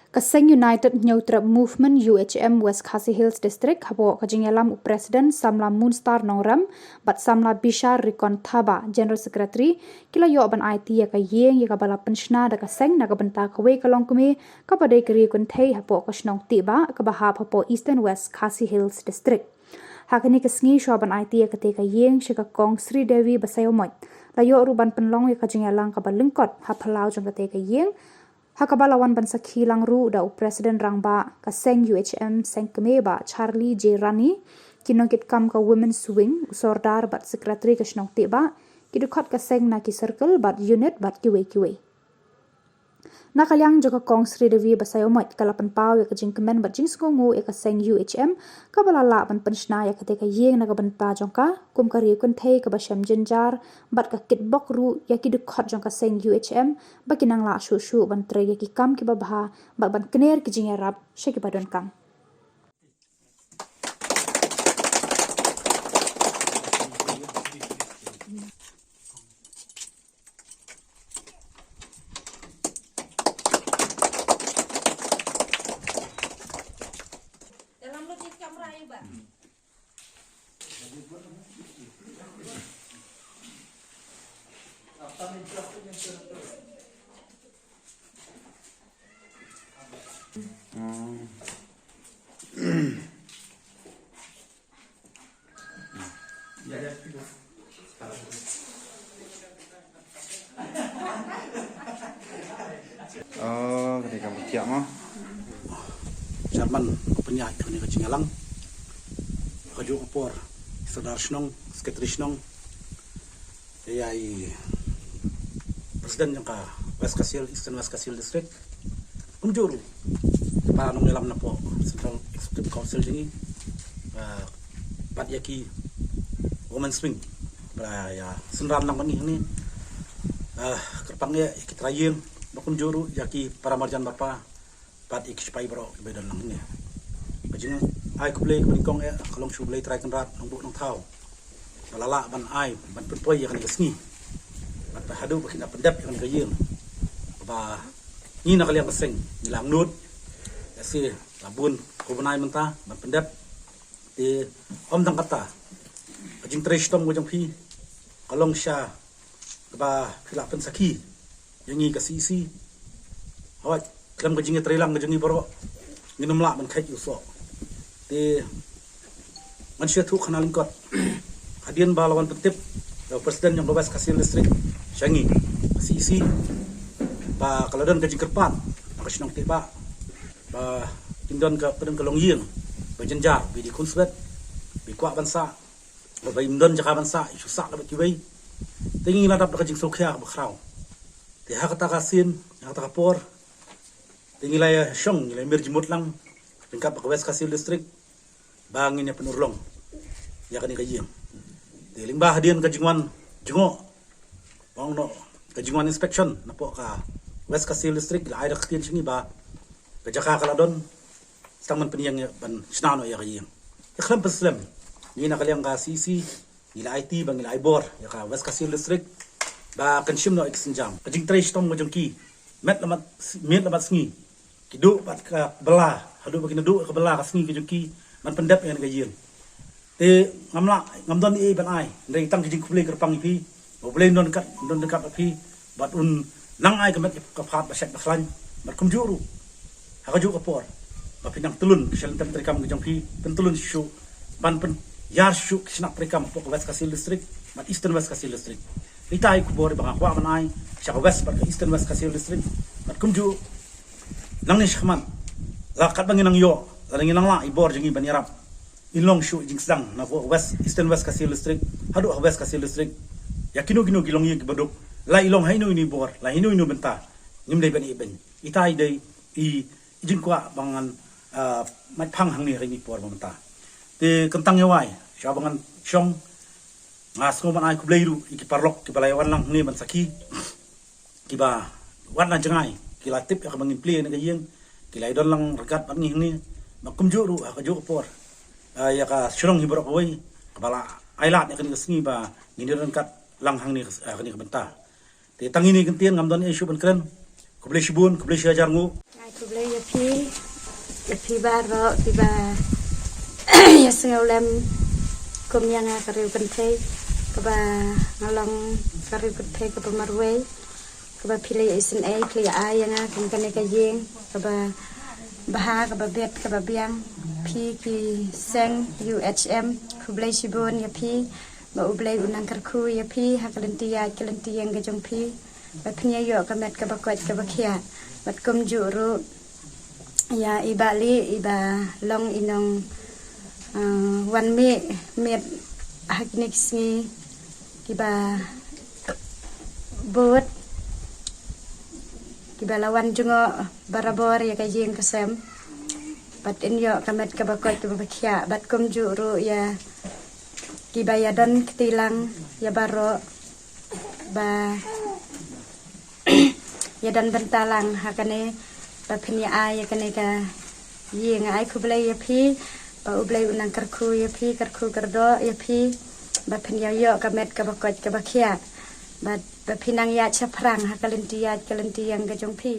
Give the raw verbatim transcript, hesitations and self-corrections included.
Ka seng United Hynñiewtrep Movement, U H M, West Khasi Hills District, hapoh ka jingïalam u President Samla Moonstar Nongrem bad Samla Bishar Rikon Thaba, General Secretary, ki la ïoh ban aiti ïa ka ïing ïa kaba la pynshna da ka seng na ka bynta kawei ka longkmie kaba dei ka ri kynthei hapoh ka shnong Tibah kaba hap hapoh Eastern West Khasi Hills District. Ha kane ka sngi shuwa ban aiti ïa katei ka ïing sha ka Kong Sri Devi Basaiawmoit, la ïoh ruh ban pynlong ïa ka jingïalang kaba lyngkot ha phyllaw jong katei ka ïing, ha kaba la wan ban sakhi lang ruh da u President Rangbah ka seng U H M Seng Kmie, Bah Charlie J Rani, ki nongkitkam ka Women's Wing, u Sordar bad Secretary ka shnong Tibah, ki dkhot ka seng na ki circle bad unit bad kiwei kiwei. Na ka liang jong ka Kong Sri Devi Basaiawmoit, ka la pynpaw ïa ka jingkmen bad jingsngewnguh ïa ka seng U H M kaba la lah ban pynshna ïa katei ka ïing na ka bynta jong ka kum ka ri kynthei kaba shem jynjar, bad ka kitbok ruh ïa ki dkhot jong ka seng U H M ba kin nang lah shuh shuh ban trei ïa ki kam kiba bha bad ban kner ki jingïarap sha kiba donkam. Oh, kane ka mutiak mo. Chairman, ka pynïaid kane ka jingïalang. Ka juh ka por, Sordar Shnong, Secretary Shnong, ïa i President jong ka West Khasi Hills, Eastern West Khasi Hills District. Kumjuh ruh para nongïalam napoh Central Executive Council jong ngi, ah, bad ïa ki Women's Wing ba ïa synran lang bad ngi hangne. Ah, kyrpang ïa ki trai ïing, bad kumjuh ruh ïa ki para marjan marpa bad ïa ki shipai baroh kiba don lang hangne. Ka jingai khublei kaba nyngkong eh ka long sha U Blei Trai Kynrad Nongbuh Nongthaw ba la lah ban ai ban pynpoi ïa kane ka sngi. Bad haduh ba kin da pyndep ïa kane ka ïing, ba ngi na ka liang ka seng ngi la angnud, ïa shi la bun ka bnai mynta ban pyndep. Te ym tang katta, ka jingtrei shitom ka jong phi ka long sha kaba phi la pynsakhi ïa ngi ka C E C. Hooid, khlem ka jingïatreilang ka jong ngi baroh, ngin ym lah ban kheit ïa u soh. Te ngan shu ïathuh khana lyngkot. Hadien ba la wan pyntip da u President jong ka West Khasi Hills District sha ngi, ka C E C, ba ka la don ka jingkyrpad na ka shnong Tibah ba kin don ka, ka don ka longïing ba jynjar, ba i dei khun swet, ba i kwah ban sah, ba im don jaka ban sah, i shu sah la bad kiwei. Te ngi la dap da ka jingsngewkhia kaba khraw. Te ha kata ka sien, ha kata ka por, te ngi la ïa shong, ngi la ïa mir jingmut lang ryngkat bad ka West Khasi Hills District ba ngin ïa pynurlong ïa kane ka ïing. Te lyngba hadien ka jingwan jngoh, ba ong noh, ka jingwan inspection napoh ka West Khasi Hills District, la ai da ka ktien sha ngi ba ka jaka ka la don, sdang ban pynïeng ïa, ban shna noh ïa ka ïing. Te khlem pynslem, ngi na ka liang ka C E C ngi la aiti ba ngi la ai bor ïa ka West Khasi Hills District ba kan shim noh ïa ki sienjam. Ka jingtrei shitom ka jong ki, miet la mat, miet la mat sngi, ki duh bad ka bylla, haduh ba ki naduh ka bylla ka sngi ka jong ki ban pyndep ïa kane ka ïing. Te ngam lah, ngam don ei ei ban ai, hynrei tang ka jingkhublei kyrpang ïa phi, ba U Blei un don ryngkat, un don ryngkat bad phi, bad un nang ai ka met ka phad ba shet ba khlaiñ, bad kumjuh ruh ha kajuh ka por ba phin nang tylun ki shalynter treikam ki jong phi, pyntlun shuh, ban pynïar shuh ki shnat treikam hapoh ka West Khasi Hills District bad Eastern West Khasi Hills District. Ita i khubor ba nga kwah ban ai sha ka West bad ka Eastern West Khasi Hills District, bad kumjuh nangne shakhmat, la katba ngin nang ïoh, la ngin nang lah i bor jong ngi ban ïarap, in long shuh i jingsdang na ka West, Eastern West Khasi Hills District haduh ha West Khasi Hills District. Ïa kino kino ki longïing kiba duk, la i long ha ino ino i bor, la ha ino ino i bynta, ngim dei ban ïeh beiñ. Ita i dei i, i jingkwah ba ngan, ah, mait phang hangne ha kine ki por ba mynta. Te kyntang ïa wai, shuwa ba ngan shong, nga sngew ban ai khublei ruh ïa ki paralok kiba la ïa wan lang hangne ban sakhi, kiba wan na jngai, ki la tip ïa kaba ngin plie ïa kane ka ïing, ki la ïa don lang ryngkat bad ngi hangne. Bad kumjuh ruh ha kajuh ka por, ah, ïa ka shnong hi baroh kawei kaba la ailad ïa kane ka sngi ba ngin ïa don ryngkat lang hangne, ah, kane ka bynta. Te tang ine i kyntien, ngam don ei ei shuh ban kren. Khublei shibun, khublei shihajar nguh. Ngai khublei ïa phi, ïa phi baroh kiba ïa sngewlem kum ïa nga ka riew kynthei kaba nga long ka riew kynthei kaba marwei, kaba phi la ïa isynei, phi la ïa ai ïa nga kum kane ka ïing kaba bha, kaba biang, kaba biang. Phi ki seng U H M, khublei shibun ïa phi. Ba U Blei u nang kyrkhu ïa phi ha ka lynti ïaid ka lynti ïeng ka jong phi. Ba phin ïa ïoh ka met kaba koit kaba khiah. Bad kumjuh ruh ïa i Bah Lieh iba long i nong, ah, wan mih miet ha kine ki sngi kiba bud, kiba la wan jngoh barabor ïa ka ïing ka sem. Bad in ïoh ka met kaba koit kaba khiah. Bad kumjuh ruh ïa kiba ïa don kti lang ïa baroh ba ïa don bynta lang ha kane, ba phin ïa ai ïa kane ka ïing. Ai khublei ïa phi, ba U Blei u nang kyrkhu ïa phi, kyrkhu kyrdoh ïa phi, ba phin ïa ïoh ka met kaba koit kaba khiah, ba, ba phin nang ïaid shaphrang ha ka lynti ïaid ka lynti ïeng ka jong phi.